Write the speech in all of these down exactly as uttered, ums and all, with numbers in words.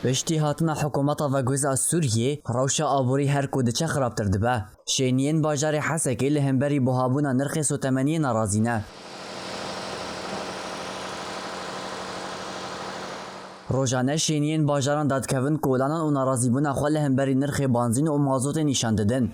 Piştî hatina hikûmeta veguhêz a Sûriyê, rewşa aborî her ku diçe xirabtir dibe. Şêniyên bajarê Hesekê li hemberî buhabûna nirxê sotemeniyê nerazî ne. Rojane şêniyên bajaran dadikevin kolanan û nerazîbûna xwe li hemberî nirxê banzîn û mazotê nîşan didin.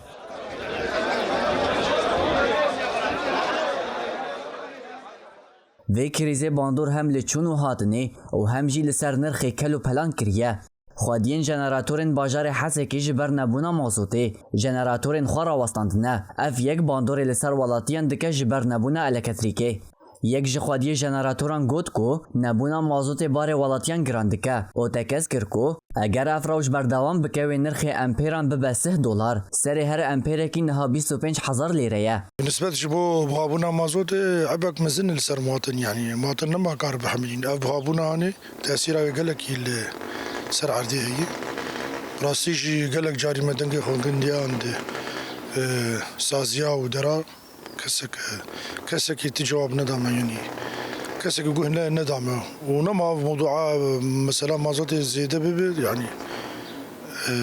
Vê krîzê bandor hem li çûn û hatinê û hem jî li ser nirxê kel û pelan kiriye. Xwediyên jeneratorên bajarê Hesekê ji ber nebûna mazotê, jeneratorên xwe rawestandine. Ev yek bandorê li ser welatiyan dike ji ber nebûna elektrîkê. Yek ji xwediyê jeneratoran got ku nebûna mazotê barê welatiyan giran dike û tekez kir ku eger ev rewş berdewam bike, wê nirxê empêran bibe sih dolar, serê her empêrekî niha bîst û pênc hezar lêre ye. Nisbet ji bo buhabûna mazotê ebek mezin li ser muwatin, yanî muwatin nema kar bihemilîn. Ev buhabûna hanê tesîra wê gelekî li ser erdê heye. Rastî jî gelek carî me dengê xwe gindiyan di, e, saziya û dera kesek, e, kesekî ti cewab neda me, yanî kesekî guh ne, neda me. Û nema ev mewdua, e, mesela mazotê zêde bibe, yanî, e,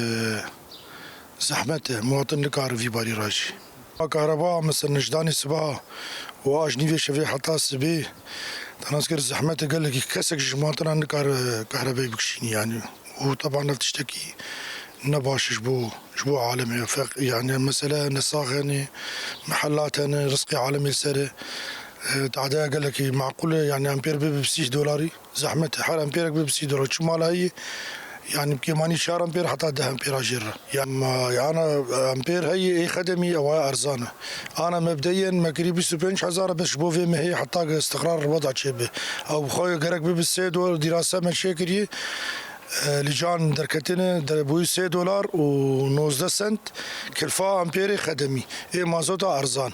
zehmet e, muwatin nikare vî barî re jî. Kahreba, mesela, ji danê sibeha û a ji nîvê şevê heta sibê, te nas kir zehmet e gelekî, kesek ji muwatina nikare kahrebeyê bikişînî, yanî. Û teban ev tiştekî ne baş e ji bo, ji bo alemê. Feq-, yanî, mesele nesax hene, mehelat hene, rizqê alemê li ser e. E, tadeya gelekî maqûl e, yanî, empêr bibe bi sî dolarî. Zehmet e, her empêrek bibe bi sî dolar. Çi mala heye, yanî bi kêmanî çar empêr heta deh empêra jê re. Ya ma, ya ana empêr heye, ê xedemî, ew aya erzan e. Ana mebdeyen me kirî bîst û pênc hezar e, bes ji bo vê mehê heta ke istiqrar weda çêbe. Ew bi xwe gerek bibe sê dolar, dîrasa me çêkiriye. E, li can derketine, derbûyî sê dolar û nozdeh sent, kilfa empêrê xedemî. Ê mazota erzan.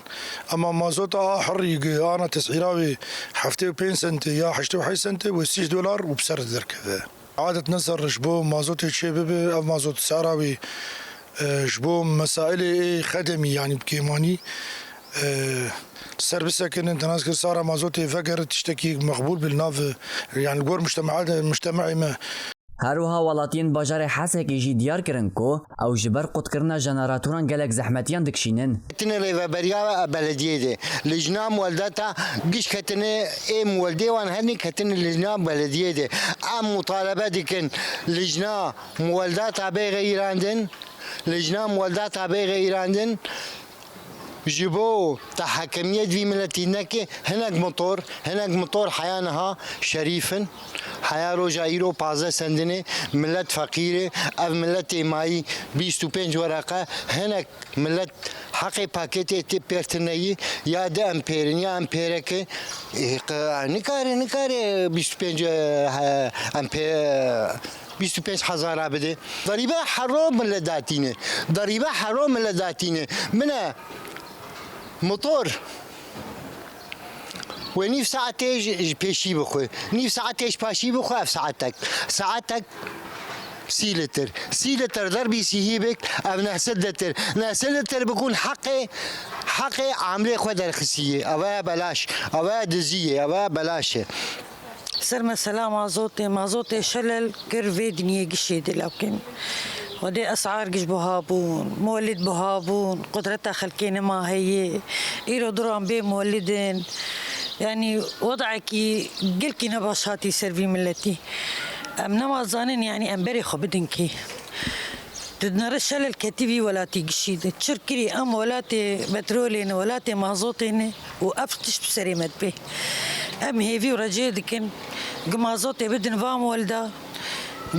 Ema mazota a herî gi ana tesîra wê heftê û pênc sentê ya heştê û heşt sentê wê sî dolar û bi ser derkeve. Adet ne ser ji bo mazotê çê bibe, ev mazot sara wî, e, ji bo mesailê ê xedemî, yanî bi kêmanî, e, ser bisekinin, te nas kir sara mazotê vegere tiştekî mexbûl bi li nav, yanî li gor mujtema-, mujtema'ê me. Her wiha welatiyên bajarê Hesekê jî diyar kirin ku ew ji ber qutkirina jeneratoran gelek zehmetiyan dikişînin. Ketine rêveberiya belediyê de. Lijna muweldeta giş ketine ê muweldê wan hene ketine lijna belediyê de. Em mutalebe dikin lijna muweldeta bê xeyirandin. Lijna muweldeta bê xeyirandin. Ji bo te hekimiyet vî miletî neke, hinek motor, hinek motor heya niha şerîf in. Heya roja îro pazdeh sendinê, milet feqîr e. Ev miletê mayî bîst û pênc wereqe, hinek milet heqê pakêtê tê pêr tune yî, ya di empêr in, ya empêreke, e, qe-, nikare, nikare bîst û pênc, e, he-, empê-, bîst û pênc hezara bide. Derîbe hero min le datîne. Derîbe hero min le datîne. Min e motor. Wê nîv saetê ji, ji pêşî bixwe. Nîv saetê ji paşî bixwe ev saetek. Saetek sî litir. Sî litir derbî sîhî bik, ev neh sed litir. Neh sed litir bikûn heqê, heqê amlê xwe derxisiye. Ev e belaş. Ev e diziye. Ev e belaş e. Ser mesela mazotê, mazotê şelel kir vê dinyê gişê de lewkin. Xwedê esar giş buha bûn, muwelid buha bûn, qudreta xelkê nema heye. Îro duran bê muwelid in. Yanî wedekî gelkî nebaş hatî ser vî miletî. Em nema zanin, yanî em berê xwe bidin kê. Di nere şelel ketî vî welatî gişî de. Çir kirî em welatê petrolê ne, welatê mazotê ne û ev tişt bi serê me dibe. Em hêvî û recê dikin, gi mazotê bidin va muwelda,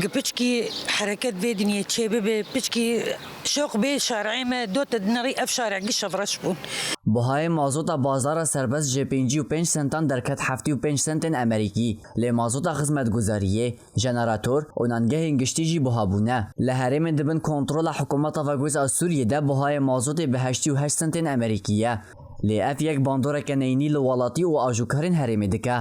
gi piçkî hereket vê dinyê çê bibe, piçkî şoq bê şarê me, do te dinerî ev şare giş ev reş bûn. Buhayê mazota bazara serbest ji pêncî û pênc sentan derket heftê û pênc sentên Amerîkî, lê mazota xizmetguzariyê, jenerator û nangehên giştî jî buha bûne. Li herêmên di bin kontrola hikûmeta veguhêz a Sûriyê de buhayê mazotê bi heştê û heşt sentên Amerîkî ye. Lê ev yek bandoreke neyînî li welatî û ajokarên herêmê dike.